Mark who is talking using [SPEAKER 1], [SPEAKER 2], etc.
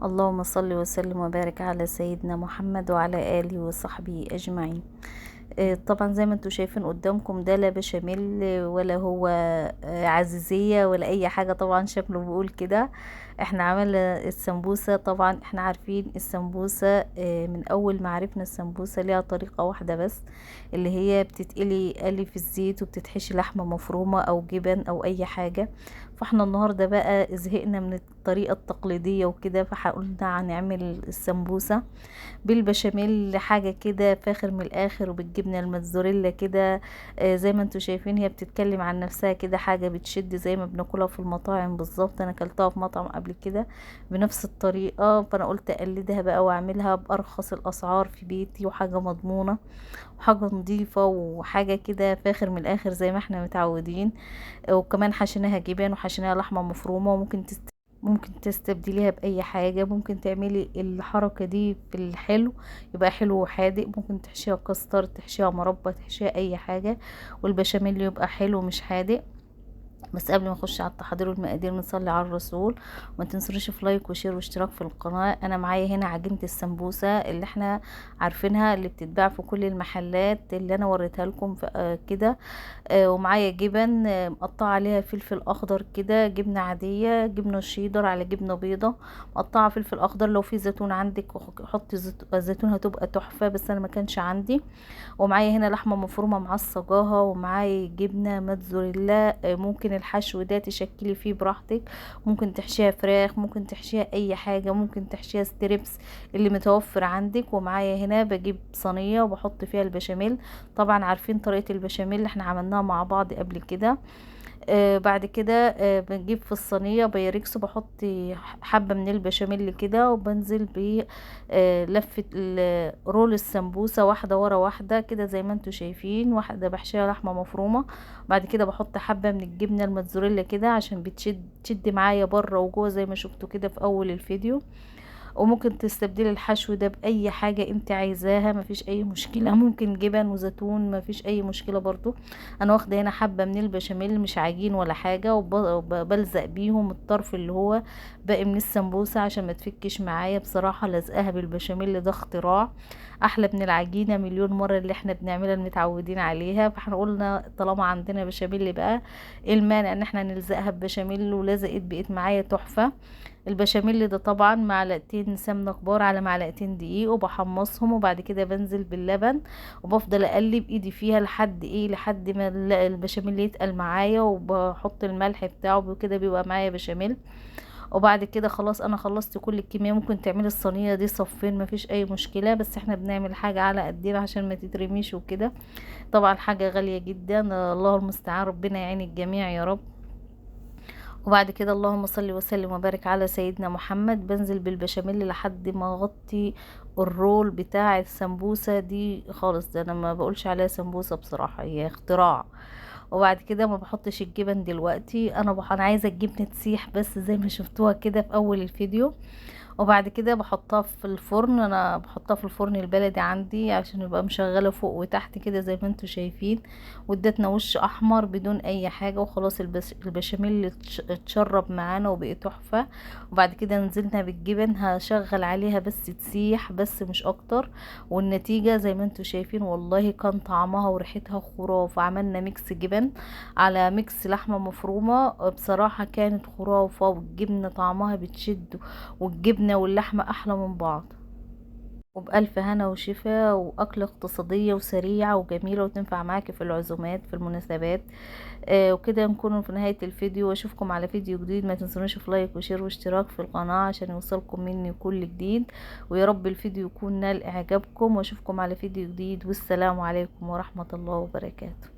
[SPEAKER 1] اللهم صل وسلم وبارك على سيدنا محمد وعلى آله وصحبه أجمعين. طبعا زي ما انتم شايفين قدامكم ده لا بشاميل ولا هو عزيزية ولا اي حاجة، طبعا شكله بيقول كده. احنا عملنا السمبوسة، طبعا احنا عارفين السمبوسة، من اول ما عرفنا السمبوسة ليها طريقة واحدة بس، اللي هي بتتقلي قلي في الزيت وبتتحشي لحمة مفرومة او جبن او اي حاجة. فاحنا النهاردة بقى زهقنا من الطريقة التقليدية وكده، فقلنا هنعمل السمبوسة بالبشاميل، حاجة كده فاخر من الاخر، وبالجبنة الموتزاريلا كده. زي ما انتم شايفين هي بتتكلم عن نفسها كده، حاجة بتشد زي ما بناكلها في المطاعم بالظبط. انا اكلتها في مطعم قبل كده بنفس الطريقة، فانا قلت اقلدها بقى واعملها بارخص الاسعار في بيتي، وحاجة مضمونة وحاجة نظيفة وحاجة كده فاخر من الاخر زي ما احنا متعودين. وكمان حشيناها جبن وحشيناها لحمة مفرومة، وممكن ممكن تستبدليها بأي حاجة. ممكن تعملي الحركة دي في الحلو، يبقى حلو وحادق، ممكن تحشيها كاستر، تحشيها مربى، تحشيها أي حاجة، والبشاميل يبقى حلو مش حادق. بس قبل ما نخش على التحضير والمقادير نصلي على الرسول، وما تنسوش في like و share واشتراك في القناة. انا معايا هنا عجينة السمبوسة اللي احنا عارفينها، اللي بتتباع في كل المحلات اللي انا وريتها لكم كده. ومعايا جبن، مقطعه عليها فلفل اخضر كده، جبنه عاديه، جبنه شيدر على جبنه بيضه، مقطعه فلفل اخضر. لو في زيتون عندك حطي زيتون هتبقى تحفه، بس انا ما كانش عندي. ومعايا هنا لحمه مفرومه معصجاها، ومعايا جبنه موتزاريلا. ممكن الحشو ده تشكلي فيه براحتك، ممكن تحشيها فراخ، ممكن تحشيها اي حاجه، ممكن تحشيها strips اللي متوفر عندك. ومعايا هنا بجيب صينيه وبحط فيها البشاميل، طبعا عارفين طريقه البشاميل اللي احنا عملناها مع بعض قبل كده. بعد كده، بنجيب في الصينية بايركس، وبحط حبة من البشاميل كده، وبنزل ب، لفة roll السمبوسة واحدة ورا واحدة كده زي ما انتوا شايفين، واحدة بحشيها لحمة مفرومة. بعد كده بحط حبة من الجبنة الموتزاريلا كده عشان تشد معايا بره وجوه زي ما شفتوا كده في اول الفيديو. وممكن تستبدلي الحشو ده بأي حاجة انت عايزاها، مفيش اي مشكلة، ممكن جبن وزيتون مفيش اي مشكلة برضو. انا واخدة هنا حبة من البشاميل مش عجين ولا حاجة، وبلزق بيهم الطرف اللي هو باقي من السمبوسة عشان ما تفكش معايا. بصراحة لزقها بالبشاميل ده اختراع، احلى من العجينة مليون مرة اللي احنا بنعملها المتعودين عليها. فاحنا قلنا طالما عندنا بشاميل بقى ايه المانع ان احنا نلزقها ببشاميل، ولزقت بقت معايا تحفة. البشاميل ده طبعا معلقتين سمنه كبار على معلقتين دقيق، وبحمصهم، وبعد كده بنزل باللبن وبفضل اقلب ايدي فيها لحد ايه، لحد ما البشاميل يتقل معايا، وبحط الملح بتاعه وكده بيبقى معايا بشاميل. وبعد كده خلاص انا خلصت كل الكميه. ممكن تعملي الصينيه دي صفين مفيش اي مشكله، بس احنا بنعمل حاجه على قدنا عشان ما تترميش وكده. طبعا حاجه غاليه جدا، الله المستعان، ربنا يعين الجميع يا رب. وبعد كده اللهم صل وسلم وبارك على سيدنا محمد. بنزل بالبشاميل لحد ما اغطي الرول بتاع السمبوسة دي خالص، ده انا ما بقولش عليها سمبوسة بصراحة، هي اختراع. وبعد كده ما بحطش الجبن دلوقتي، انا عايزة الجبنة تسيح بس زي ما شفتوها كده في اول الفيديو. وبعد كده بحطها في الفرن، انا بحطها في الفرن البلدي عندي عشان يبقى مشغله فوق وتحت كده زي ما انتم شايفين، وادتنا وش احمر بدون اي حاجه. وخلاص البشاميل اتشرب معانا وبقي تحفه. وبعد كده نزلنا بالجبن، هشغل عليها بس تسيح بس مش اكتر، والنتيجه زي ما انتم شايفين والله كان طعمها وريحتها خرافه. عملنا mix جبن على mix لحمه مفرومه، بصراحه كانت خرافه، والجبنه طعمها بتشد، والجبنه واللحمة أحلى من بعض. وبألف هنا وشفا، وأكلة اقتصادية وسريعة وجميلة، وتنفع معاكي في العزومات في المناسبات. وكده نكون في نهاية الفيديو، واشوفكم على فيديو جديد. ما تنسونيش في like و share واشتراك في القناة عشان يوصلكم مني كل جديد، ويا رب الفيديو يكون نال إعجابكم، واشوفكم على فيديو جديد، والسلام عليكم ورحمة الله وبركاته.